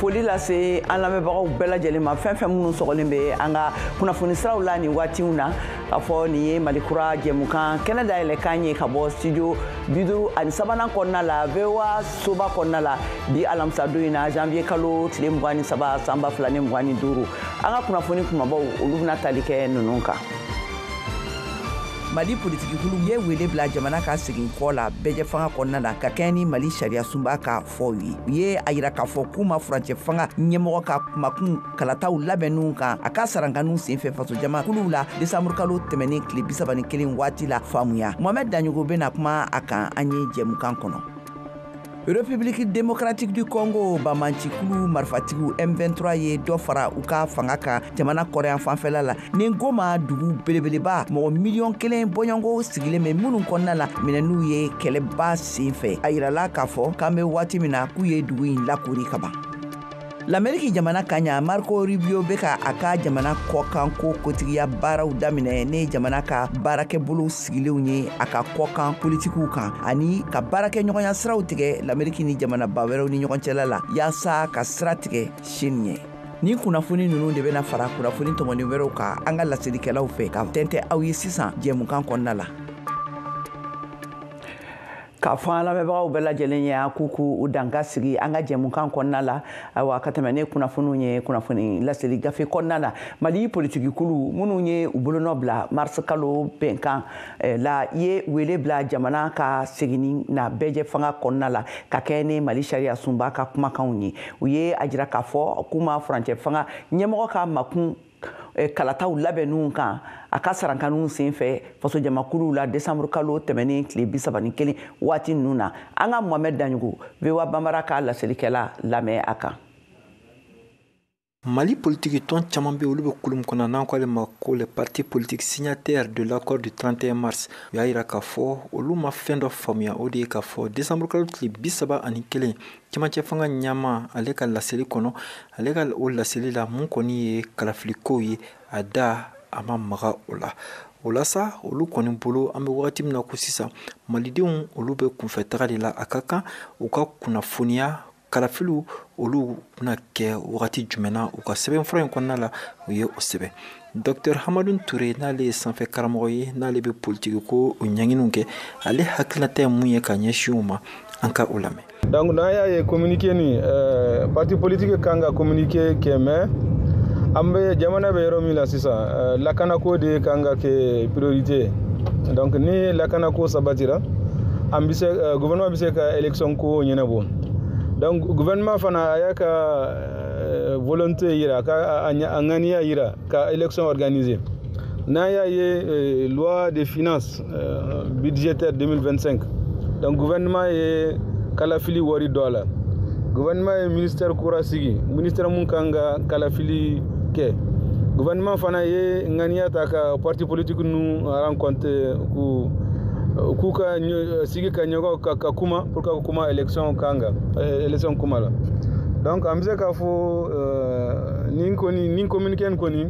Foli lase an lamɛnbagaw bɛɛ lajɛlen ma, fɛn fɛn minnu sɔgɔlen bɛ an ka kunnafoni siraw la nin waatiw na, k'a fɔ nin ye Mali Kura jɛmukan kɛnɛ dayɛlɛ ye ka bɔ studio 53nan kɔnɔna la, VOA soba kɔnɔna la, bi alamisa don in na, janvier kalo tile 23, san 2025. An ka kunnafoni kumabaw, olu bɛna tali kɛ ninnu kan: Mali politikikulu ye wele bila jamana ka segin kɔ la bɛɛjɛ fanga kɔnɔna na ka kɛɲɛ ni Mali sariya sunba ka fɔw ye. U ye a yira k'a fɔ k'u ma furancɛ fanga ɲɛmɔgɔ ka kumakun kalataw labɛnninw kan a ka saranganiw senfɛ fasojama kuluw la desanburu kalo tɛmɛnen tile 31 waati la faamuya. Mohamɛd Daɲogo bɛna kuma a kan an ye jɛmukan kɔnɔ. République démocratique du Congo, bamancikulu marifatigiw M23 ye dɔ fara u ka fanga kan jamana kɔrɔyan fanfɛla la ni Goma dugu belebeleba, mɔgɔ miliyɔn 1 bɔɲɔgɔnko sigilen bɛ minnu kɔnɔna la, minɛn'u ye kɛlɛba sen fɛ. A yirala k'a fɔ k'an bɛ waati min na, k'u ye dugu in lakori ka ban. Lameriki jamana ka ɲa, Marco Rubio bɛ ka a ka jamana kɔkan ko kotigiya baaraw daminɛ ne jamana ka baarakɛbolo sigilenw ye a ka kɔkan politikiw kan, ani ka baarakɛ ɲɔgɔnya siraw tigɛ Lameriki ni jamanaba wɛrɛw ni ɲɔgɔn cɛla la, yaasa ka sira tigɛ Chine ɲɛ. Ni kunnafoni ninnu de bɛna fara kunnafoni tɔmɔni wɛrɛw kan an ka laselikɛlaw fɛ ka tɛntɛ aw ye sisan jɛmukan kɔnɔna la. K'a fɔ an lamɛnbagaw bɛɛ lajɛlen ye k'u k'u danka sigi an ka jɛmukan kɔnɔna la. Ayiwa, ka tɛmɛ ne kunnafoniw ye, kunnafoni laseli gafe kɔnɔna la, Mali politikikulu minnu ye u bolonɔ bila mars kalo bɛnkan la ye wele bila jamana ka seginni na bɛɛjɛ fanga kɔnɔna la ka kɛ ni Mali sariya sunba ka kumakanw ye. U ye a jira k'a fɔ k'u ma furancɛ fanga ɲɛmɔgɔ ka makun kalataw labɛnninw kan a ka sarankanniw sen fɛ fasojamakuluw la desanburu kalo tɛmɛnen tile 31 waati ninnu na. An ka Mohamɛd Daɲogo, VOA Banbara ka laselikɛla lamɛn a kan. Mali politiki tɔn caman bɛ, olu bɛ kulu min kɔnɔ n'an k'ale ma ko les partis politiques signataires de l'accord du 31 mars, u y'a yira k'a fɔ olu ma fɛn dɔ faamuya. O de ye k'a fɔ décembre kalo tile 31, cɛmancɛ fanga ɲama ale ka laseli kɔnɔ, ale ka o laseli la, mun kɔni ye kalafilikow ye, a da a ma maga o la. O la sa, olu kɔni bolo, an bɛ wagati min na ko sisan, malidenw olu bɛ kunfɛ taga de la. A ka kan u ka kunnafoniya kalafiliw olu bɛna kɛ wagati jumɛn na. U ka sɛbɛnfura in kɔnɔna la, u ye o sɛbɛn. Dr Hamadu Ture, n'ale ye sanfɛ karamɔgɔ ye, n'ale bɛ politiki ko o ɲɛɲiniw kɛ, ale hakilinata ye mun ye ka ɲɛsin u ma? An ka o lamɛn. Donc n'an y'a ye communiqué ni parti politique kan ka communiqué kɛ, mais an bɛ jamana bɛ yɔrɔ min na sisan, lakanako de kan ka kɛ priorité. Donc ni lakanako sabatira, an bɛ se, gouvernement bɛ se ka élection ko ɲɛnabɔ. Donc gouvernement fana a y'a ka volonté yira, ka a ŋaniya yira ka élection organiser. N'an y'a ye loi de finance budgétaire 2025, donc gouvernement ye kalafili wari dɔ a la. Gouvernement ye ministère kura sigi, ministère mun kan ka kalafili kɛ. Gouvernement fana ye ŋaniya ta ka parti politique nu rencontre, k'u ka sigi ka ɲɔgɔn ka kuma pour ka kuma élection kan ka élection kuma la. Donc an bɛ se k'a fɔ nin kɔni, nin communiqué nin kɔni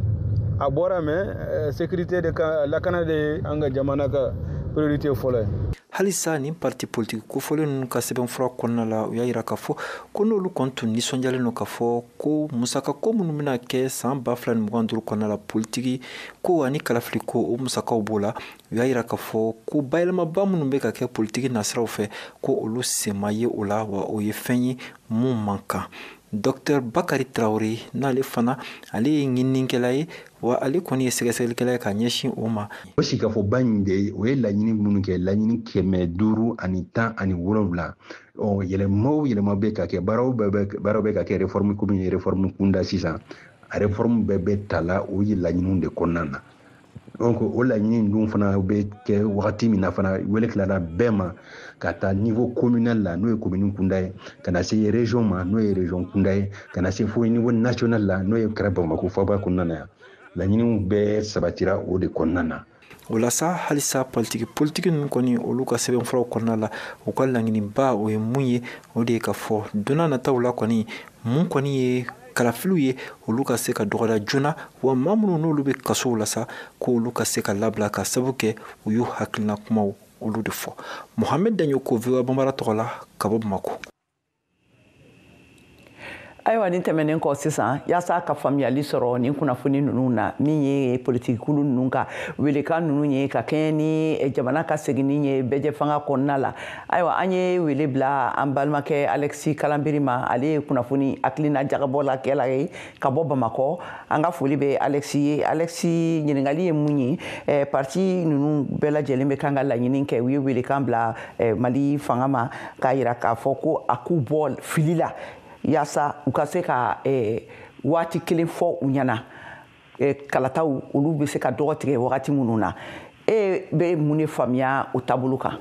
a bɔra, mais sécurité de ka lakana de an ka jamana ka priorité fɔlɔ ye. Halisa nin parti politique kofɔlen ninnu ka sɛbɛnfura kɔnɔna la, u y'a yira k'a fɔ ko n'olu kɔni tun nisɔndiyalen don k'a fɔ ko musakako minnu bɛna kɛ san 2025 kɔnɔna la, politiki ko ani kalafili ko, o musakaw b'o la. U y'a yira k'a fɔ ko bayɛlɛmaba minnu bɛ ka kɛ politiki nasiraw fɛ, ko olu sen ma ye o la, wa o ye fɛn ye mun man kan. Dr Bakari Tarawele, n'ale fana ale ye ɲininikɛla ye, wa ale kɔni ye sɛgɛsɛgɛlikɛla ye ka ɲɛsin o ma. O sigikafɔba in de, o ye laɲini minnu kɛ, laɲini 517. Ɔ yɛlɛma o yɛlɛma bɛ ka kɛ, baaraw bɛɛ, baaraw bɛ ka kɛ, réforme komi réforme kunda sisan, a réforme bɛɛ bɛ ta la o ye laɲiniw de kɔnɔna na. Donc o laɲini dun fana bɛ kɛ wagati min na fana, wele tilara bɛɛ ma ka taa niveau communal la, n'o ye commune kunda ye, ka na se région ma, n'o ye région kunda ye, ka na se fo niveau national la, n'o ye kɛra Bamakɔ faaba kɔnɔna na yan. Laɲiniw bɛɛ sabatira o de kɔnɔna na. O la sa, halisa politiki ninnu kɔni, olu ka sɛbɛnfuraw kɔnɔna la, u ka laɲiniba o ye mun ye? O de ye ka fɔ donna nataw la kɔni, mun kɔni ye kalafiliw ye, olu ka se ka dɔgɔda joona, wa maa minnu n'olu bɛ kasow la sa, k'olu ka se ka labila ka sababu kɛ u y'u hakilina kumaw olu de fɔ. Mohamed Daɲo ko, VOA Banbara tɔgɔ la ka bɔ Bamako. Ayiwa, nin tɛmɛnen kɔ sisan, yaasa ka faamuyali sɔrɔ nin kunnafoni ninnu na, min ye politikikulu ninnu ka welekan ninnu ye ka kɛɲɛ ni jamana ka seginni ye bɛɛjɛ fanga kɔnɔna la, ayiwa, an ye wele bila an balimakɛ Alexis Kalanbiri ma. Ale ye kunnafoni hakilina jagabɔlakɛla ye ka bɔ Bamakɔ. An ka foli bɛ Alexis ye. Alexis, ɲininkali ye mun ye? Parti ninnu bɛɛ lajɛlen bɛ kan ka laɲini kɛ, u ye welekan bila Mali fanga ma k'a yira k'a fɔ ko a k'u bɔ fili la, yaasa u ka se ka waati kelen fɔ u ɲɛna, kalataw olu bɛ se ka dɔgɔ tigɛ wagati minnu na. E bɛ mun de faamuya o taabolo kan?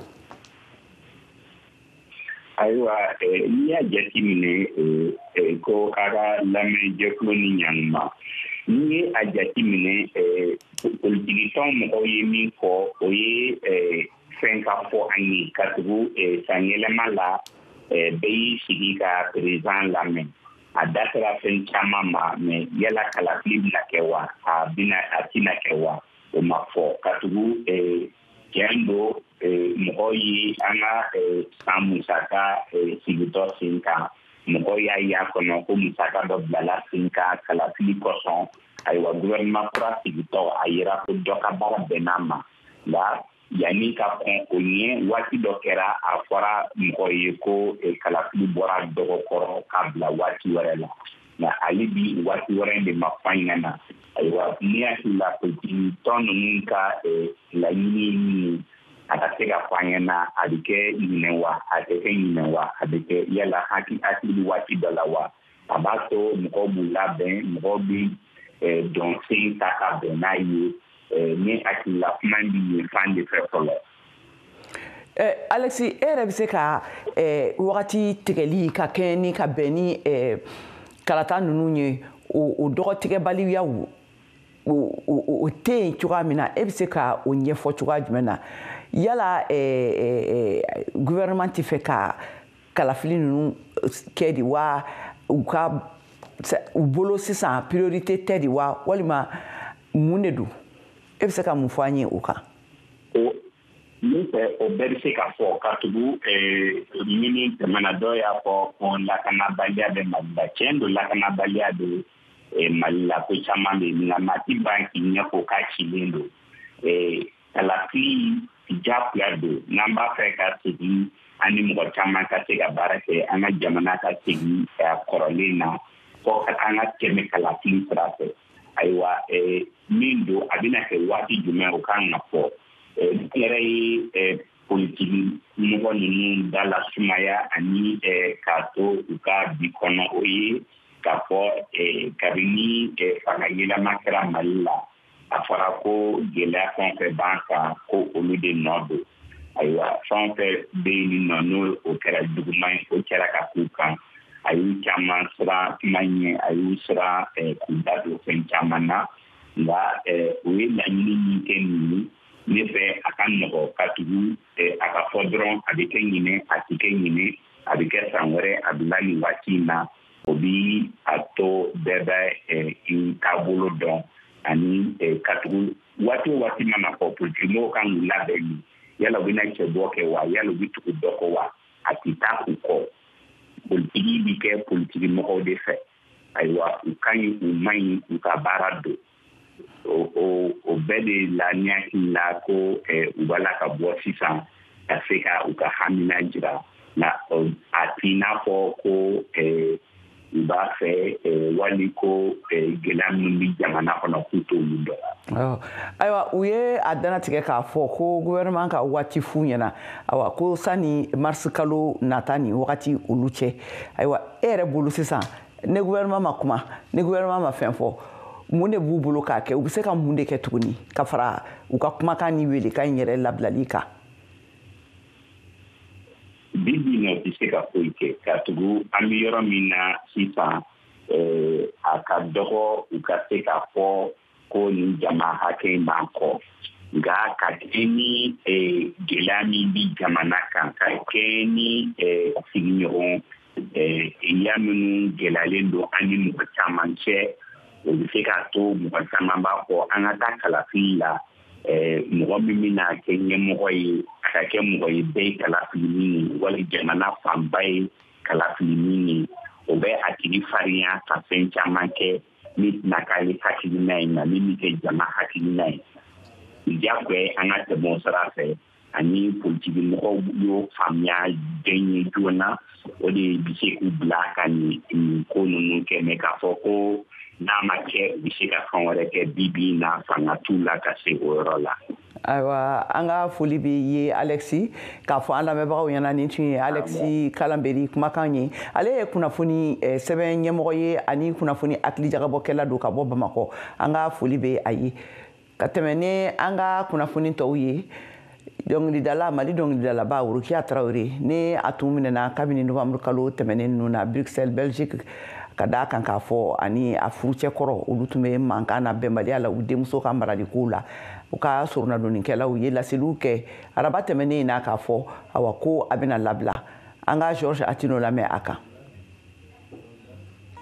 Ayiwa, n'i y'a jateminɛ ko a ka lamɛnjɛkulu ni ɲanguma, n'i ye a jateminɛ, politikitɔn mɔgɔw ye min fɔ, o ye fɛn ka fɔ an ye, ka tugu sanyɛlɛma la, bɛɛ y'i sigi ka président lamɛn. A da sera fɛn caman ma, mais yala kalafili bɛna kɛ wa, a bɛna, a tɛna kɛ wa, o ma fɔ, ka tugu tiɲɛ don, mɔgɔw ye an ka san musaka sigitɔ sen kan, mɔgɔw y'a ye a kɔnɔ ko musaka dɔ bilala sen kan kalafili kosɔn. Ayiwa, gouvernement kura sigitɔ, a yira ko dɔ ka baara bɛnn'a ma. Nka yanni ka kɔn o ɲɛ, waati dɔ kɛra, a fɔra mɔgɔ ye ko kalafili bɔra dɔgɔkɔrɔ k'a bila waati wɛrɛ la, nka hali bi waati wɛrɛ in de ma fɔ an ɲɛna. Ayiwa, ne hakili la, politiki tɔn ninnu ka laɲini ye min ye, a ka se ka fɔ an ɲɛna, a bɛ kɛ ɲinɛ wa, a tɛ kɛ ɲinɛ wa, a bɛ kɛ yala hakili bɛ waati dɔ la wa, a b'a to mɔgɔw b'u labɛn, mɔgɔw bɛ dɔnsen ta ka bɛn n'a ye. Ne hakili la, kuma in bɛ yen fan de fɛ fɔlɔ. Alexis, e yɛrɛ bɛ se ka wagati tigɛli ka kɛ ni ka bɛn ni kalata ninnu ye, o dɔgɔtigɛbaliyaw o tɛ yen cogoya min na, e bɛ se ka o ɲɛfɔ cogoya jumɛn na? Yala gouvernement tɛ fɛ ka kalafili ninnu kɛ de wa, u ka u bolo sisan priorité tɛ de wa, walima mun de don? E bɛ se ka mun fɔ an ye o kan? O min fɛ, o bɛɛ bɛ se ka fɔ, ka tugu minnu tɛmɛna, dɔw y'a fɔ ko lakanabaliya bɛ Mali la. Tiɲɛ don, lakanabaliya bɛ Mali la, ko caman bɛ yen, nka maa ti ban k'i ɲɛfɔ k'a cilen don. Kalafili diyagoya don, n'an b'a fɛ ka segin an ni mɔgɔ caman ka se ka baara kɛ, an ka jamana ka segin a kɔrɔlen na, fɔ ka an ka tɛmɛ kalafili sira fɛ. Ayiwa, min don, a bɛna kɛ waati jumɛn, o kan ka fɔ. Ne yɛrɛ ye politiki mɔgɔ ninnu da la sumaya ani k'a to u ka bi kɔnɔ, o ye k'a fɔ kabini fanga yɛlɛma kɛra Mali la, a fɔra ko gɛlɛya fɛn o fɛn b'an kan, ko olu de nɔ don. Ayiwa, fɛn o fɛn bɛ yen nɔ, n'o o kɛra juguman ye, o kɛra ka k'u kan. A y'u caman siran kuma ɲɛ, a y'u siran k'u da don fɛn caman na. Nka u ye laɲini min kɛ nin ye, ne fɛ a ka nɔgɔ, ka tugu a ka fɔ dɔrɔn a bɛ kɛ ɲinɛ, a tɛ kɛ ɲinɛ, a bɛ kɛ san wɛrɛ, a bila nin waati in na, o bi a to bɛɛ bɛ i taabolo dɔn. Ani ka tugu waati o waati mana fɔ, politikimɔgɔw kan k'u labɛn nin, yala u bɛna cɛbɔ kɛ wa, yala u bɛ tugu dɔ kɔ wa, a tɛ taa u kɔ. Politiki bɛ kɛ politiki mɔgɔw de fɛ. Ayiwa, u ka ɲi, u man ɲi, u ka baara don. O bɛɛ de la, ne hakili la ko u b'a la ka bɔ sisan ka se ka u ka hamina jira, nka a t'i n'a fɔ ko u b'a fɛ wali ko gɛlɛya minnu bɛ jamana kɔnɔ, k'u t'olu dɔn. Ayiwa, u ye a dannatigɛ k'a fɔ ko gouvernement ka waati f'u ɲɛna, ayiwa, ko sani mars kalo nata nin wagati olu cɛ. Ayiwa, e yɛrɛ bolo sisan, ni gouvernement ma kuma, ni gouvernement ma fɛn fɔ, mun de b'u bolo k'a kɛ? U bɛ se ka mun de kɛ tuguni ka fara u ka kumakan ni welekan in yɛrɛ labilali kan? Bi bi in na, u tɛ se ka foyi kɛ, ka tugu an bɛ yɔrɔ min na sisan, a ka dɔgɔ u ka se k'a fɔ ko nin jama hakɛ in b'an kɔ. Nka ka kɛ ni gɛlɛya min bɛ jamana kan, ka kɛ ni sigiɲɔgɔn ya minnu gɛlɛyalen don an ni mɔgɔ caman cɛ, o bɛ se k'a to mɔgɔ caman b'a fɔ an ka taa kalafili la, mɔgɔ min bɛna kɛ ɲɛmɔgɔ ye, a ka kɛ mɔgɔ ye bɛɛ ye kalafili min ye, wali jamana fanba ye kalafili min ye. O bɛ a tigi farinya ka fɛn caman kɛ min tɛna k'ale hakilina ye, nka min bɛ kɛ jama hakilina ye. Diyagoya an ka tɛmɛ o sira fɛ, ani politiki mɔgɔw y'o faamuya bɛɛ ye joona, o de bɛ se k'u bila ka nin ko ninnu kɛ. Mɛ k'a fɔ ko n'a ma kɛ, u bɛ se ka fɛn wɛrɛ kɛ, bi bi in na fanga t'u la ka se o yɔrɔ la. Ayiwa, an ka foli bɛ ye Alexis, k'a fɔ an lamɛnbagaw ɲɛna, nin tun ye Alexis Kalanberi kumakan ye. Ale ye kunnafoni sɛbɛn ɲɛmɔgɔ ye ani kunnafoni hakilijagabɔkɛla don ka bɔ Bamakɔ. An ka foli bɛ a ye. Ka tɛmɛ ni an ka kunnafoni tɔw ye, dɔnkilidala, Mali dɔnkilidalaba Rokia Traoré, ni a tun minɛna kabini novembre kalo tɛmɛnen ninnu na Bruxelles, Belgique, ka d'a kan k'a fɔ ani a furucɛ kɔrɔ, olu tun bɛ mankan na bɛnbaliya la u denmuso ka maraliko la. U ka soronadonnikɛlaw ye laseliw kɛ araba tɛmɛnen in na k'a fɔ awa ko a bɛna labila. An ka Georges Atino lamɛn a kan.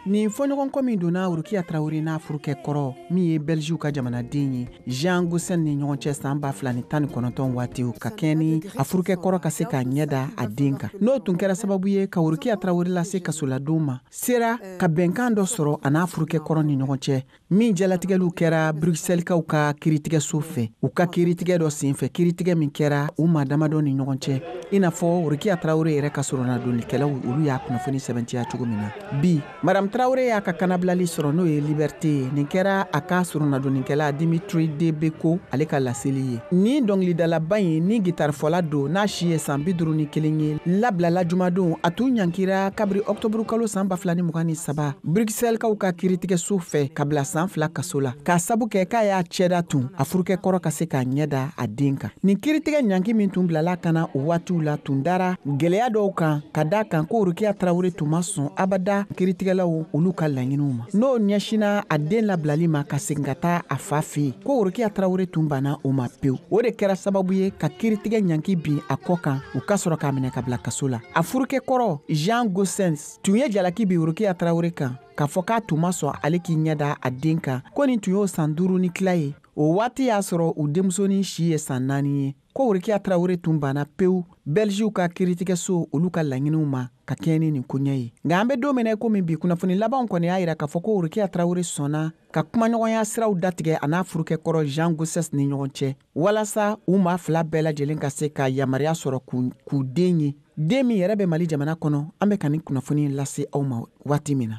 Nin fɔɲɔgɔnkɔ min donna Rokia Traoré n'a furukɛ kɔrɔ min ye Belgique ka jamanaden ye, Jean Gossen, ni ɲɔgɔn cɛ san 2019 waatiw, ka kɛɲɛ ni a furukɛ kɔrɔ ka se k'a ɲɛ da a den kan, n'o tun kɛra sababu ye ka Rokia Traoré lase kasoladon ma, sera ka bɛnkan dɔ sɔrɔ a n'a furukɛ kɔrɔ ni ɲɔgɔn cɛ, min jalatigɛliw kɛra Bruxelleskaw ka kiiritigɛso fɛ, u ka kiiritigɛ dɔ senfɛ, kiiritigɛ min kɛra u maa damadɔ ni ɲɔgɔn cɛ, i n'a fɔ Rokia Traoré yɛrɛ ka soronadonnikɛlaw, olu y'a kunnafoni sɛbɛntiya cogo min na. Bi, Madame Traoré y'a ka kanabilali sɔrɔ, n'o ye liberté ye. Nin kɛra a ka soronadonnikɛla Dimitri Debeko, ale ka laseli ye. Nin dɔnkilidalaba in ni gitarifɔla don, n'a si ye san 51 ye, labilala jumadon. A tun ɲankira kabiri ɔktɔburu kalo san 2023 Bruxelleskaw ka kiiritigɛso fɛ ka bila san 2 kaso la, k'a sabu kɛ k'a y'a cɛda tun a furukɛ kɔrɔ ka se k'a ɲɛ da a den kan. Nin kiiritigɛ ɲanki min tun bilala ka na o waatiw la tun dara gɛlɛya dɔw kan, ka da kan ko Rokia Traoré tun ma sɔn abada kiiritigɛlaw olu ka laɲiniw ma, n'o ɲɛsinna a den labilali ma ka segin ka taa a fa fɛ yen, ko Rokia Traoré tun banna o ma pewu. O de kɛra sababu ye ka kiiritigɛ ɲanki bin a kɔ kan, u ka sɔrɔ k'a minɛ ka bila kaso la. A furukɛ kɔrɔ Jean Gossens tun ye jalaki bin Rokia Traoré kan, k'a fɔ k'a tun ma sɔn ale k'i ɲɛ da a den kan, ko nin tun y'o san 5 ni tila ye. O waati y'a sɔrɔ u denmusonin si ye san 4 ye. Ko Rokia Traoré tun banna pewu Belgique ka kiiritigɛso olu ka laɲiniw ma ka kɛɲɛ ni nin koɲɛ ye. Nka an bɛ don min na komi bi, kunnafoni labanw kɔni y'a yira k'a fɔ ko Rokia Traoré sɔnna ka kumaɲɔgɔnya siraw datigɛ a n'a furukɛ kɔrɔ Jean Gossens ni ɲɔgɔn cɛ, walasa u maa fila bɛɛ lajɛlen ka se ka yamaruya sɔrɔ k'u den ye, den min yɛrɛ bɛ Mali jamana kɔnɔ. An bɛ ka nin kunnafoni lase aw ma waati min na.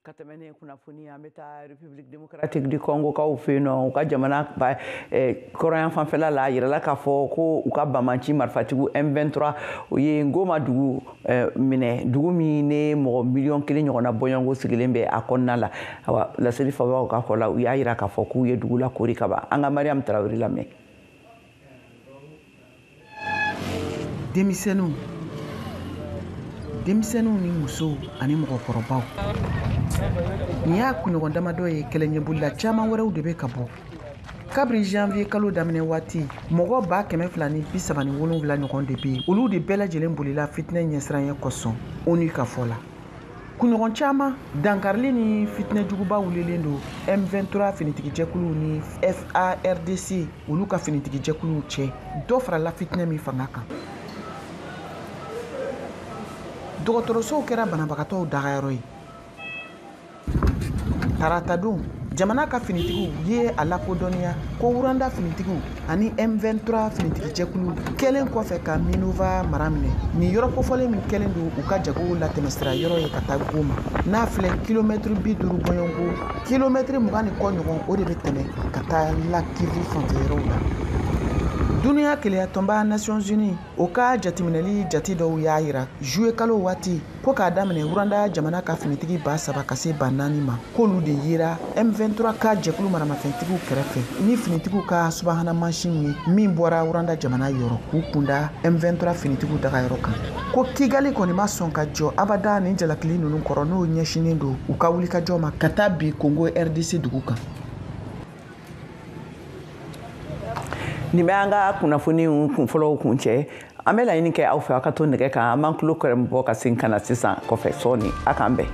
Ka tɛmɛ ni kunnafoni, an bɛ taa République démocratique du Congo kaw fɛ yen nɔ, u ka jamana kɔrɔyan fanfɛla la. A yirala k'a fɔ ko u ka banbanci marifatigiw M23, o ye Goma dugu minɛ, dugu min ni mɔgɔ 1 miliyɔn ɲɔgɔnna bɔɲɔgɔnko sigilen bɛ a kɔnɔna la. Awa, laseli fabaw ka fɔ la, u y'a yira k'a fɔ k'u ye dugu lakori ka ban. An ka Mariam Traoré lamɛn. Denmisɛnninw ni musow ani mɔgɔkɔrɔbaw, nin y'a kunɲɔgɔn damadɔ ye, kɛlɛɲɛbolila caman wɛrɛw de bɛ ka bɔ. Kabiri janvier kalo daminɛ waati, mɔgɔ 237 ɲɔgɔn de bɛ yen, olu de bɛɛ lajɛlen bolila fitinɛ ɲɛsiranɲɛ kosɔn, ONU ka fɔ la. Kunɲɔgɔn caman, dankarili ni fitinɛ juguba wulilen don M23 finitigijɛkuluw ni FARDC olu ka finitigijɛkuluw cɛ, dɔ farala fitinɛ min fanga kan. Dɔgɔtɔrɔsow kɛra banabagatɔw dagayɔrɔ ye. Taratadon, jamana ka finitigiw ye a lakodɔnniya ko Rwanda finitigiw ani M23 finitigijɛkulu kɛlen kɔfɛ ka Minova mara minɛ, nin yɔrɔ kofɔlen min kɛlen don u ka jago latɛmɛsira yɔrɔ ye ka taa Goma, n'a filɛ kilomɛtiri 50 bɔɲɔgɔnko, kilomɛtiri 20 ni kɔ ɲɔgɔn, o de bɛ tɛmɛ ka taa Lac Kivu fanfɛ yɔrɔw la. Duniya keleya tɔnba Nations Unies o ka jateminɛli jate dɔw y'a yira juillet kalo waati ko k'a daminɛ Rwanda jamana ka finitigi 3000 ka se 4000 ma, k'olu de yera M23 ka jɛkulu maramafɛntigiw kɛrɛfɛ ni finitigiw ka subahana mansin ye min bɔra Rwanda jamana yɔrɔ k'u kunda M23 finitigiw dagayɔrɔ kan. Ko Kigali kɔni ma sɔn ka jɔ abada nin jalakili ninnu kɔrɔ, n'o ɲɛsinnen don u ka wulikajɔ ma ka taa bi Congo RDC dugu kan. Nin bɛ an ka kunnafoniw kunfɔlɔw kun cɛ. An bɛ laɲini kɛ aw fɛ, aw ka to nɛgɛ kan. An b'an tulo kɛrɛn bɔ ka segin ka na sisan kɔfɛ sɔɔni. A k'an bɛn.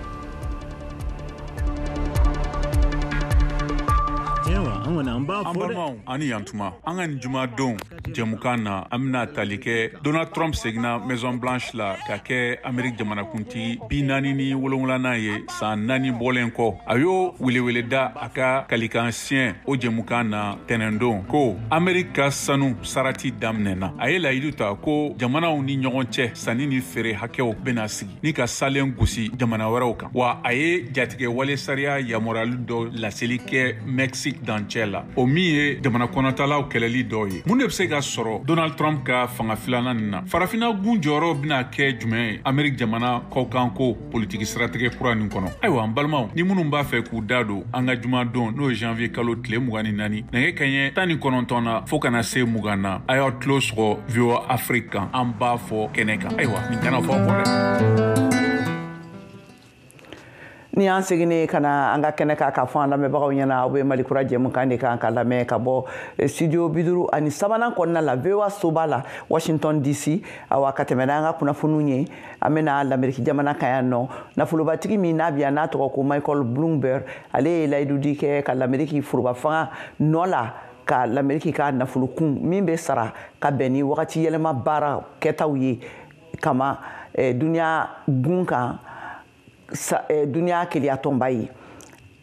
Ayiwa, an kɔni an b'a An balimaw, ani yantuma. An ka nin jumadon jɛmukan na, an bɛna tali kɛ Donald Trump seginna Maison Blanche la ka kɛ Amérique jamanakuntigi 47nan ye san 4 bɔlen kɔ. A y'o weleweleda a ka kalikan siɲɛ o jɛmukan na tɛnɛndon ko Amérique ka sanu sarati daminɛna. A ye layidu ta ko jamanaw ni ɲɔgɔn cɛ sanni ni feere hakɛw bɛna sigi ni ka salen gosi jamana wɛrɛw kan. Wa a ye jatigɛ wale sariya yamaruyali dɔ laseli kɛ Mexique dancɛ la, o min ye jamana kɔnɔtalaw kɛlɛli dɔ ye. Mun de bɛ se ka sɔrɔ Donald Trump ka fanga filanan nin na? Farafinna gun jɔyɔrɔ bɛna kɛ jumɛn ye Amérique jamana kɔkanko politiki siratigɛ kura nin kɔnɔ? Ayiwa, an balimaw, ni minnu b'a fɛ k'u da don an ka jumadon, n'o ye janvier kalo tile 24, nɛgɛ kanɲɛ 19 na fo ka na se 20 na, a y'aw tulo sɔgɔ VOA Afrique kan, an b'a fɔ kɛnɛ kan. Ayiwa, nin kana fɔ kɔ dɛ. Ni an seginne ka na an ka kɛnɛ kan k'a fɔ an lamɛnbagaw ɲɛna, aw bɛ Mali Kura jɛmukan de kan ka lamɛn ka bɔ studio 53nan kɔnɔna la, VOA soba la, Washington DC. Awa, ka tɛmɛ n'an ka kunnafoniw ye, an bɛna Lamɛriki jamana kan yan nɔ. Nafolobatigi min n'a bi yan, n'a tɔgɔ ko Michael Bloomberg, ale ye layidudi kɛ ka Lamɛriki foroba fanga nɔ la ka Lamɛriki ka nafolokun min bɛ sara ka bɛn ni wagati yɛlɛma baara kɛtaw ye kama duniya gun kan, duniya keleyatɔnba ye.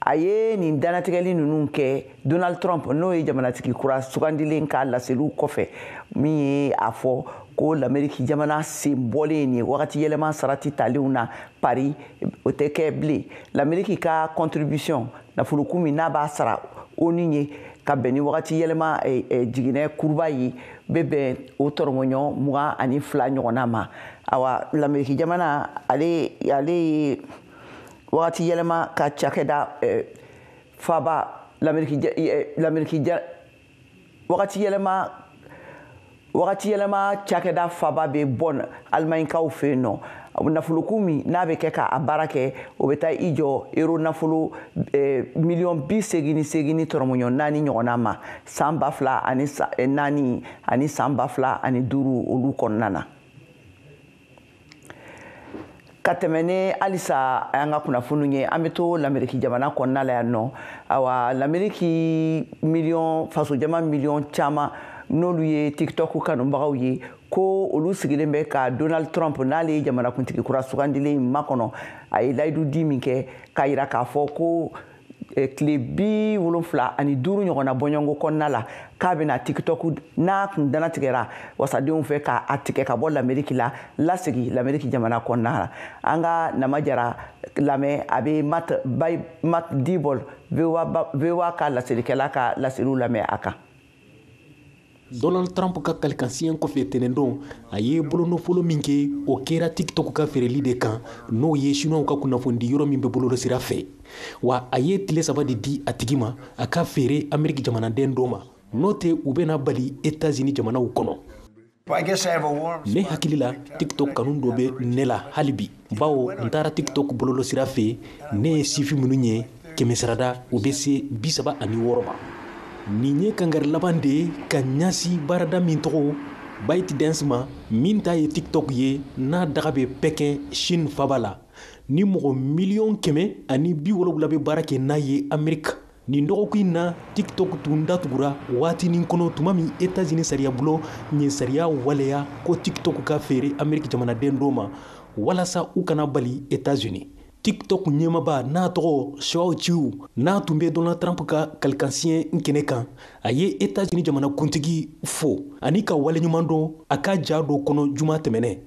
A ye nin dannatigɛli ninnu kɛ Donald Trump, n'o ye jamanatigi kura sugandilen ka laseliw kɔfɛ, min ye a fɔ ko Lamɛriki jamana sen bɔlen nin wagati yɛlɛma sarati talenw na Paris, o tɛ kɛ bilen. Lamɛriki ka contribution nafolokun min n'a b'a sara ONU ye ka bɛn ni wagati yɛlɛma jiginɛ kuruba ye, bɛ bɛn o tɔrɔmɔɲɔ 22 ɲɔgɔnna ma. Awa, Lamɛriki jamana ale ye wagati yɛlɛma ka cakɛda faba Lamɛriki wagati yɛlɛma cakɛda faba bɛ Bonn, Alimaɲikaw fɛ yen nɔ. Nafolokun min n'a bɛ kɛ k'a baara kɛ, o bɛ taa i jɔ euro nafolo miliyɔn 88 ni tɔrɔmɔɲɔ 4 ɲɔgɔnna ma san 2004 ani san 2005 olu kɔnɔna na. Ka tɛmɛ ni halisa an ka kunnafoniw ye, an bɛ to Lamɛriki jamana kɔnɔna la yan nɔ. Awa, Lamɛriki miliyɔn fasojama miliyɔn caman n'olu ye TikTok kanubagaw ye, ko olu sigilen bɛ ka Donald Trump, n'ale ye jamanakuntigi kura sugandilen makɔnɔ. A ye layidu di min kɛ k'a yira k'a fɔ ko tile 75 ɲɔgɔnna bɔɲɔgɔnko kɔnɔna la, k'a bɛna TikTok n'a kun danatigɛra wasadenw fɛ k'a tigɛ ka bɔ Lamɛriki la, lasegin Lamɛriki jamana kɔnɔna la. An ka Nama Jara lamɛn, a bɛ Matt Dibol, VOA ka laselikɛla ka laseliw lamɛn a kan. Donald Trump ka kalikansiɲɛ kɔfɛ tɛnɛndon, a ye bolonɔfolo min kɛ, o kɛra TikTok ka feereli de kan, n'o ye Chinois ka kunnafonidi yɔrɔ min bɛ bololɔsira fɛ. Wa a ye tile 3 de di a tigi ma a ka feere Amérique jamanaden dɔ ma, n'o tɛ u bɛna bali États-Unis jamanaw kɔnɔ. Ne hakili la, TikTok kanu dɔ bɛ ne la hali bi, bawo n taara TikTok bololɔsira fɛ, ne ye sifin minnu ye 100 sarada, u bɛ se 36 ma. Nin ye kangari laban de ye ka ɲɛsin baarada min tɔgɔ ByteDance ma, min ta ye TikTok ye, n'a daga bɛ Pekin, Chine faba la, ni mɔgɔ 170 millions bɛ baara kɛ n'a ye Amérique. Nin dɔgɔkun in na, TikTok tun datugura waatinin kɔnɔ tuma min États-Unis sariyabulon ye sariya waleya ko TikTok ka feere Amérique jamanaden dɔ ma walasa u kana bali États-Unis. TikTok ɲɛmaba n'a tɔgɔ Shou Chew, n'a tun bɛ Donald Trump ka kalikansiɲɛ kɛnɛ kan, a ye États-Unis jamanakuntigi fo ani ka waleɲuman dɔn a ka ja dɔ kɔnɔ juma tɛmɛnɛ.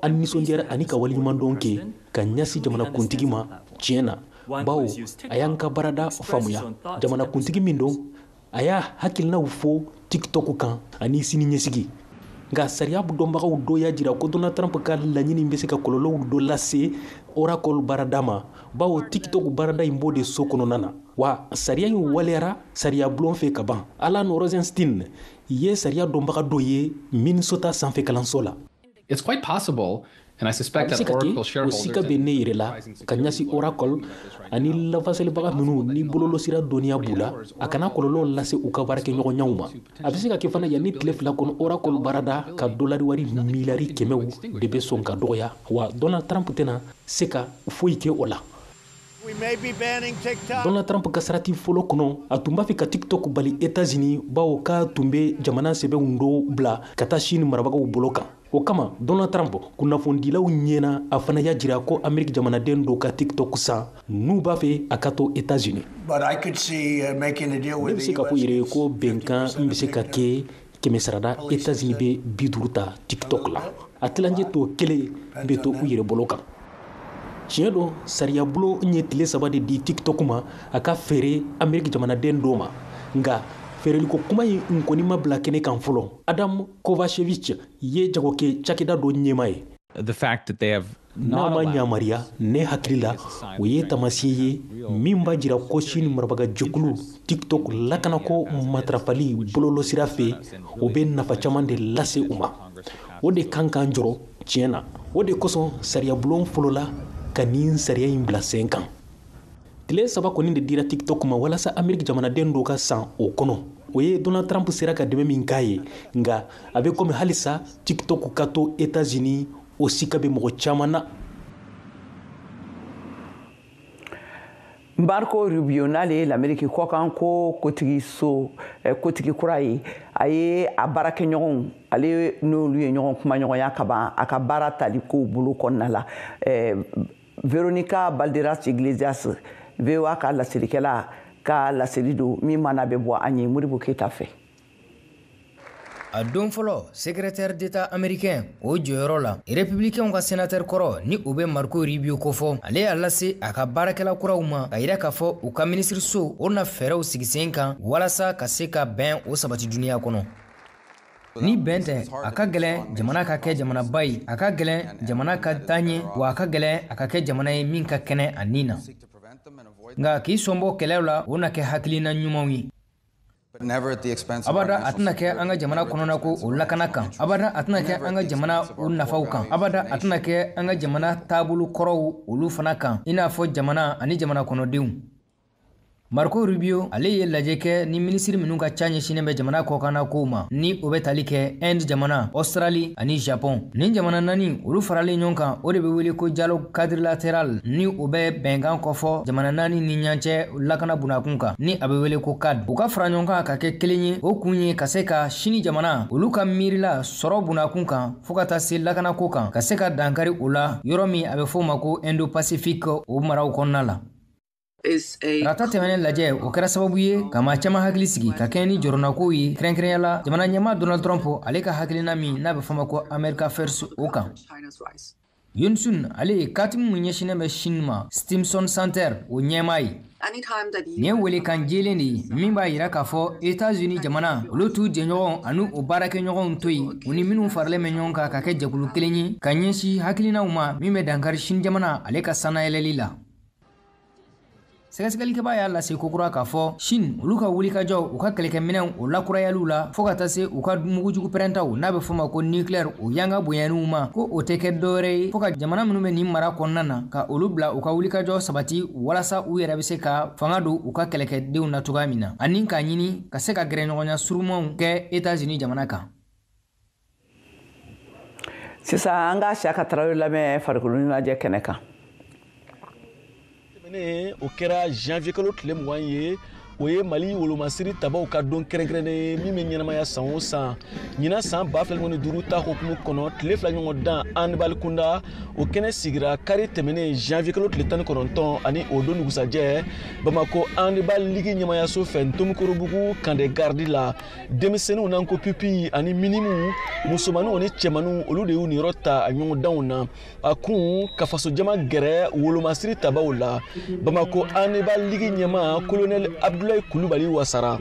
An nisɔndiyara ani ka waleɲuman dɔn kɛ ka ɲɛsin jamanakuntigi ma tiɲɛ na, bawo a y'an ka baarada faamuya. Jamanakuntigi min don, a y'a hakilinaw fɔ TikTok kan ani sini ɲɛsigi. Nka sariya dɔnbagaw dɔ y'a jira ko Donald Trump ka laɲini bɛ se ka kɔlɔlɔw dɔ lase Oracle baarada ma, bawo TikTok baarada in b'o de so kɔnɔna na. Wa sariya in waleyara sariya bulon fɛ ka ban. Alan Rosenstein ye sariya dɔnbaga dɔ ye Minnesota sanfɛ kalanso la. It's quite possible. And I suspect A bɛ se that ka kɛ Oracle o shareholders sika bɛ ne yɛrɛ la ka ɲɛsin Oracle ani lafasalibaga minnu ni bololɔsira dɔnniya b'u la, a kana kɔlɔlɔ lase u ka baarakɛɲɔgɔnyaw ma. A bɛ se ka kɛ fana, yanni tile 2 kɔnɔ, Oracle baarada ka dolari wari miliyari kɛmɛw de bɛ sɔn ka dɔgɔya, wa Donald Trump tɛna se ka foyi kɛ o la. Donald Trump ka sarati fɔlɔ kɔnɔ, a tun b'a fɛ ka TikTok bali États-Unis, bawo k'a tun bɛ jamana sɛbɛnw dɔw bila ka taa Chine marabagaw bolo kan. O kama, Donald Trump kunnafonidilaw ɲɛna, a fana y'a jira ko Amérique jamanaden dɔw ka TikTok san n'u b'a fɛ a ka to États-Unis. Ne bɛ se k'a fɔ yɛrɛ ko bɛnkan n bɛ se ka kɛ 100 sarada, États-Unis bɛ 50 ta TikTok la, a tilancɛ tɔ kelen bɛ to u yɛrɛ bolo kan. Tiɲɛ don, sariyabulon ye tile 3 de di TikTok ma a ka feere Amérique jamanaden dɔw ma, nka feereliko kuma in kɔni ma bila kɛnɛ kan fɔlɔ. Adam Kovacevic ye jagokɛ cakɛda dɔ ɲɛmaa ye. N'a ma yamaruya, ne hakili la, o ye taamasiyɛn ye min b'a jira ko Chine marabagajɛkulu TikTok lakanako matarafali bɔlɔlɔsira fɛ, o bɛ nafa caman de lase u ma. O de kan k'an jɔrɔ tiɲɛ na. O de kosɔn sariyabulon fɔlɔla ka nin sariya in bila sen kan. Tile 3 kɔni de dira TikTok ma walasa Amérique jamanaden dɔw ka san o kɔnɔ. O ye Donald Trump sera ka dɛmɛ min k'a ye, nka a bɛ komi halisa TikTok ka to États-Unis, o sika bɛ mɔgɔ caman na. Marco Rubio, n'ale ye l'Amérique kɔkan ko kotigi so kotigi kura ye, a ye a baarakɛɲɔgɔnw, ale n'olu ye ɲɔgɔn kumaɲɔgɔnya ka ban a ka baara tali kow bolo kɔnɔna la. Veronica Balderas Iglesias, VOA ka laselikɛla ka laseli don min mana bɛ bɔ an ye Modibo Keyita fɛ. A don fɔlɔ secrétaire d'État américain o jɔyɔrɔ la, républicain ka sénateur kɔrɔ ni o bɛ Marco Rubio kofɔ, ale y'a lase a ka baarakɛla kuraw ma ka yira k'a fɔ u ka minisiriso o na fɛɛrɛw sigi sen kan walasa ka se ka bɛn o sabati duniya kɔnɔ. Ni bɛn tɛ, a ka gɛlɛn jamana ka kɛ jamanaba ye, a ka gɛlɛn jamana ka taa ɲɛ, wa a ka gɛlɛn a ka kɛ jamana ye min ka kɛnɛ a nin na. Nka k'i sɔnbɔ kɛlɛw la, o na kɛ hakilina ɲumanw ye. Abada a tɛna kɛ an ka jamana kɔnɔna ko o lakana kan, abada a tɛna kɛ an ka jamana o nafaw kan, abada a tɛna kɛ an ka jamana taabolo kɔrɔw olu fana kan, i n'a fɔ jamana ani jamana kɔnɔdenw. Marco Rubio ale ye lajɛ kɛ ni minisiri minnu ka ca ɲɛsinnen bɛ jamana kɔkanna kow ma, ni o bɛ tali kɛ Inde jamana, Australie ani Japon. Nin jamana naani olu faralen ɲɔgɔn kan, o de bɛ wele ko dialogue quadrilatéral, ni o bɛ bɛnkan kɔfɔ jamana naani ni ɲɔgɔn cɛ lakana bunakun kan, ni a bɛ wele ko CAD. U ka fara ɲɔgɔn kan ka kɛ kelen ye, o kun ye ka se ka sini jamana olu ka miirila sɔrɔ bunakun kan fo ka taa se lakanako kan, ka se ka dankari o la yɔrɔ min a bɛ fɔ o ma ko Indo-Pacifique o maraw kɔnɔna la. Rata tɛmɛnen lajɛ o kɛra sababu ye ka maa caman hakili sigi ka kɛɲɛ ni jɔrɔnakow ye, kɛrɛnkɛrɛnya la jamana ɲɛmaa Donald Trump ale ka hakilina min n'a bɛ fɔ ma ko America First o kan. Yun Sun ale ye katimu min ɲɛsinnen bɛ Chine ma Stimson Center o ɲɛmaa ye. Nin ye welekan jɛlen de ye min b'a yira k'a fɔ États-Unis jamana olu t'u jɛɲɔgɔn ani u baarakɛɲɔgɔnw to yen, u ni minnu faralen bɛ ɲɔgɔn kan ka kɛ jɛkulu kelen ye ka ɲɛsin hakilinaw ma min bɛ dankari Chine jamana ale ka sannayɛlɛli la. Sɛgɛsɛgɛlikɛbaa y'a lase kokura k'a fɔ Chine olu ka wulikajɔ u ka kɛlɛkɛminɛnw o lakurayaliw la fo ka taa se u ka mugujugu pɛrɛntaw n'a bɛ fɔ ma ko nucléaire o yanga bonyaniw ma, ko o tɛ kɛ dɔwɛrɛ ye fo ka jamana minnu bɛ nin mara kɔnɔna na ka olu bila u ka wulikajɔ sabati walasa u yɛrɛ bɛ se ka fanga don u ka kɛlɛkɛdenw na cogoya min na, ani k'a ɲini ka se ka gɛrɛɲɔgɔnya surumanw kɛ États-Unis jamana kan. Sisan an ka Siyaka Tarawele lamɛn farikolo ɲɛnajɛ kɛnɛ kan. O kɛra janvier kalo tile 20 ye, o ye Mali wolomasiri tabaw ka don kɛrɛnkɛrɛnnen ye min bɛ ɲɛnamaya san o san. Ɲinan san 2025 ta hukumu kɔnɔ, tile 2 ɲɔgɔn dan handball kunda, o kɛnɛ sigira kari tɛmɛnen janvier kalo tile 19 ani o don dugusajɛ Bamakɔ handball ligue ɲɛmayaso fɛ Ntomikorobugu Kande Gardi la. Denmisɛnninw n'an ko pipi ani minimu, musomaninw ani cɛmaninw, olu de y'u niyɔrɔ ta a ɲɔgɔndanw na. A kun ka fasojama gɛrɛ wolomasiri tabaw la. Bamakɔ handball ligue ɲɛmaa colonel Abdoulaye Kulubali wasara.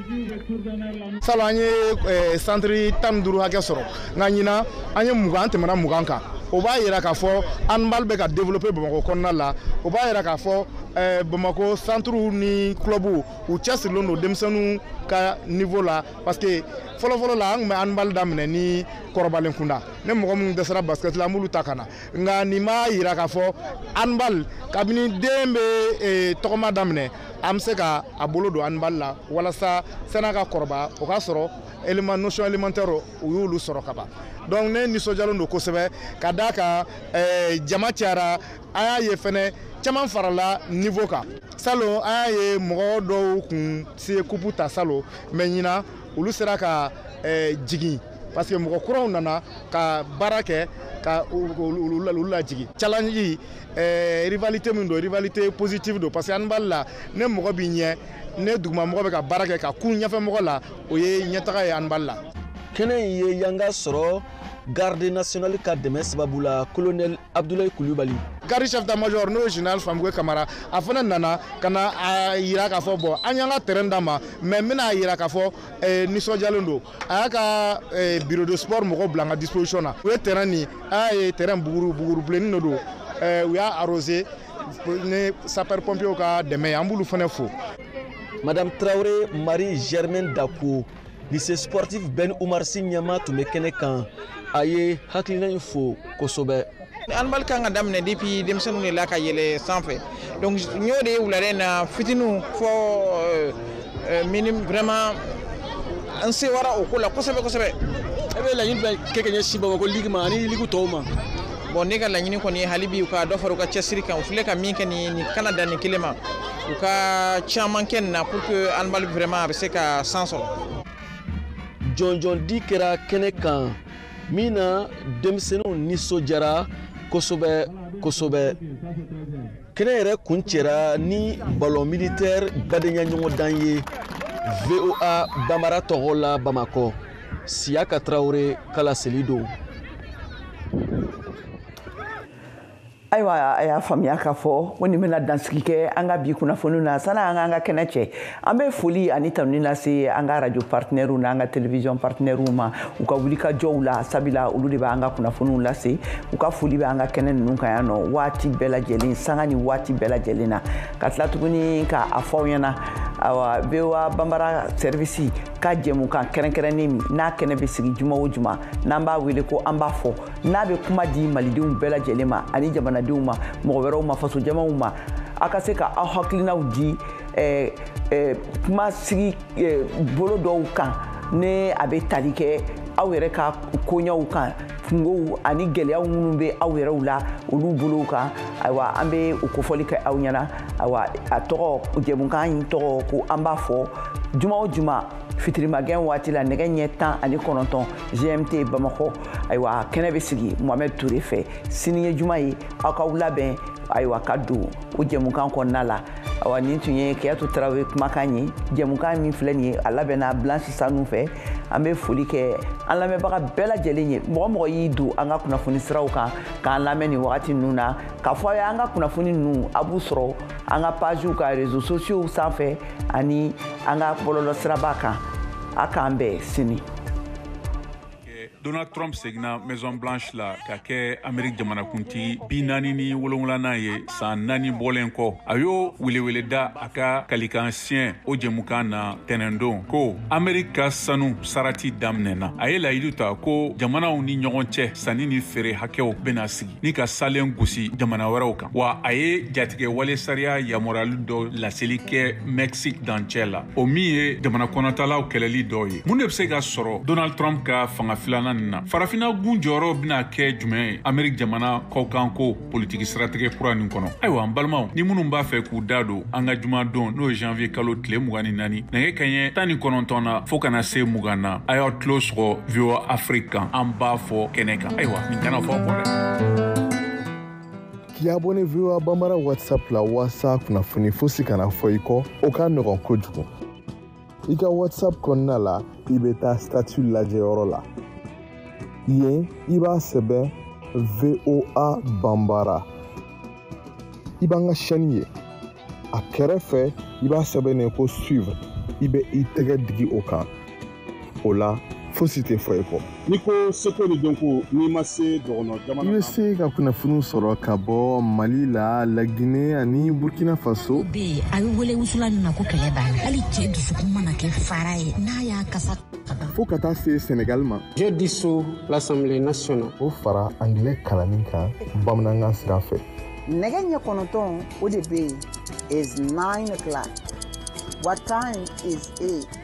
Salon an ye santiri 15 hakɛ sɔrɔ, nka ɲinan an ye 20, an tɛmɛna 20 kan. O b'a yira k'a fɔ handball bɛ ka développer Bamakɔ kɔnɔna la. O b'a yira k'a fɔ Bamakɔ centre ni club u cɛsirilen don denmisɛnninw ka niveau la, parce que fɔlɔfɔlɔ la an tun bɛ handball daminɛ ni kɔrɔbalen kunda, ni mɔgɔ minnu dɛsɛra basket la an b'olu ta ka na. Nka nin b'a yira k'a fɔ handball kabini den bɛ tɔgɔma daminɛ, An bɛ se ka a bolo don handball la walasa san'a ka kɔrɔbaya, o k'a sɔrɔ élément notion élémentaire, u y'olu sɔrɔ ka ban. Donc ne nisɔndiyalen don kosɛbɛ ka d'a kan jama cayara. An y'a ye fɛnɛ, caman farala niveau kan. Salon, an y'a ye mɔgɔ dɔw kun se coupe ta salon, mais ɲinan olu sera ka jigin, parce que mɔgɔ kuraw nana ka baara kɛ ka olu lajigin. Challenge, rivalité min don, rivalité positive don, parce que handball la, ne mɔgɔ b'i ɲɛ, ne dugumamɔgɔ bɛ ka baara kɛ ka kun ɲɛfɛmɔgɔ la, o ye ɲɛtaga ye handball la. Kɛnɛ in ye yanga sɔrɔ garde nationale ka dɛmɛ sababu la, colonel Abdoulaye Kulubali. Garde chef d'état-major, n'o ye général Famuke Kamara, a fana nana ka na a yira k'a fɔ bon, an y'an ka terrain d'a ma, mais n bɛna a yira k'a fɔ nisɔndiyalen don. A y'a ka bureau de sport mɔgɔw bila an ka disposition na. U ye terrain nin, a y'a ye terrain buguru buguru bilennin de don. U y'a arrosé ni sapeur pompier ka dɛmɛ ye, an b'olu fana fo. Madame Traoré Marie Germaine Dako, lycée sportif Ben Oumar Sy ɲɛmaa, tun bɛ kɛnɛ kan. A ye hakilina in fo kosɛbɛ. Handball kan ka daminɛ depuis denmisɛnninw de la ka yɛlɛ sanfɛ. Donc n y'o de ye wulada in na, fitininw fɔ minime, vraiment an sewara o ko la kosɛbɛ kosɛbɛ. E bɛ laɲini jumɛn kɛ ka ɲɛsin Bamakɔ ligue ma ani ligue tɔw ma? Bon, ne ka laɲini kɔni ye hali bi u ka dɔ fara u ka cɛsiri kan. U filɛ ka min kɛ nin, kana dan nin kelen ma, u ka caman kɛ nin na pour que handball vraiment a bɛ se ka san sɔrɔ. Jɔnjɔn di kɛra kɛnɛ kan min na, denmisɛnninw nisɔndiyara kosɛbɛ kosɛbɛ. Kɛnɛ yɛrɛ kuncɛra ni ballon militaire badenya ɲɔgɔndan ye. VOA Bambara tɔgɔ la, Bamakɔ, Siyaka Tarawele ka laseli don. Ayiwa, a y'a faamuya k'a fɔ ko nin bɛna dansigi kɛ an ka bi kunnafoniw na. Sani an k'an ka kɛnɛ cɛ, an bɛ foli ani tanuni lase an ka radio partenaires n'an ka télévision partenaires ma u ka wulikajɔw la, sabula olu de b'an ka kunnafoniw lase. U ka foli bɛ an ka kɛnɛ ninnu kan yan nɔ waati bɛɛ lajɛlen, sanga ni waati bɛɛ lajɛlen na. Ka tila tuguni ka a fɔ aw ɲɛna, ayiwa, VOA Bambara service ka jɛmukan kɛrɛnkɛrɛnnen min n'a kɛnɛ bɛ sigi juma o juma, n'an b'a wele ko An b'a fɔ, n'a bɛ kuma di malidenw bɛɛ lajɛlen ma ani jamanadenw ma, mɔgɔ wɛrɛw ma, fasojamaw ma, a ka se ka aw hakilinaw di kuma sigi bolo dɔw kan ne a bɛ tali kɛ aw yɛrɛ ka koɲɛw kan, kungow ani gɛlɛyaw minnu bɛ aw yɛrɛw la, olu bolow kan. Ayiwa, an bɛ o kofɔli kɛ aw ɲɛna. Ayiwa, a tɔgɔ, jɛmukan in tɔgɔ ko An b'a fɔ, juma o juma fitirimagɛn waati la, nɛgɛ ɲɛ 19 GMT Bamakɔ. Ayiwa, kɛnɛ bɛ sigi Mohamed Touré fɛ. Sini ye juma ye, aw k'aw labɛn, ayiwa, ka don o jɛmukan kɔnɔna la. Ayiwa, nin tun ye Keyatu Tarawele kumakan ye. Jɛmukan min filɛ nin ye, a labɛnna Blanche Sanu fɛ. An bɛ foli kɛ an lamɛnbaga bɛɛ lajɛlen ye, mɔgɔ mɔgɔ y'i don an ka kunnafoni siraw kan k'an lamɛn nin wagati ninnu na. K'a fɔ aw ye, an ka kunnafoni ninnu, a b'u sɔrɔ an ka pagew ka réseaux sociaux sanfɛ ani an ka bɔlɔlɔ siraba kan. A k'an bɛn sini. Donald Trump seginna Maison Blanche la ka kɛ Amerique jamanakuntigi 47nan ye san 4 bɔlen kɔ. A y'o welewele da a ka kalikan siɲɛ o jɛmukan na tɛnɛndon ko Amerique ka sanu sarati daminɛna. A ye layidu ta ko jamanaw ni ɲɔgɔn cɛ sanni ni feere hakɛw bɛna sigi ni ka salen gosi jamana wɛrɛw kan. Wa a ye jatigɛ wale sariya yamaruyali dɔ laseli kɛ Mexique dancɛ la, o min ye jamana kɔnɔtalaw kɛlɛli dɔ ye. Mun de bɛ se ka sɔrɔ Donald Trump ka fanga filanan na? Farafinna gun jɔyɔrɔ bɛna kɛ jumɛn ye Amerique jamana kɔkanko politiki siratigɛ kura nin kɔnɔ? Ayiwa, an balimaw, ni minnu b'a fɛ k'u da don an ka jumadon, n'o ye janvier kalo tile 24, nɛgɛ kaɲɛ 19 na fɔɔ kana se 20 na, a y'aw tulo sɔgɔ VOA Afrique kan, An b'a fɔ kɛnɛ kan. Ayiwa, nin kana fɔ kɔ dɛ. K'i abonné VOA Bambara WhatsApp la waasa kunnafoni fosi kana fɔ i kɔ, o ka nɔgɔn kojugu. I ka WhatsApp kɔnɔna la, i bɛ taa statut lajɛyɔrɔ la. Yen, i b'a sɛbɛn VOA Bambara, i b'an ka chaîne ye. A kɛrɛfɛ, i b'a sɛbɛn ko suivre, i bɛ i tɛgɛ digi o kan. O la fosi tɛ fɔ i kɔ. N'i ko seko ni dɔnko, n'i ma se dɔgɔnɔ jamana, i bɛ se ka kunnafoniw sɔrɔ ka bɔ Mali la, Laginɛ ani Burkina Faso. Bɛ a bɛ wele wusulan min ma ko kɛlɛ b'a la, hali cɛ dusukun mana kɛ fara ye n'a y'a kasa. Fo ka taa se Senegal ma. Je dissous l'Assemblée nationale. O fara angilɛ kalanni kan bamanankan sira fɛ. Nɛgɛ ɲɛ 9, o de bɛ yen, is 9 o'clock. What time is it?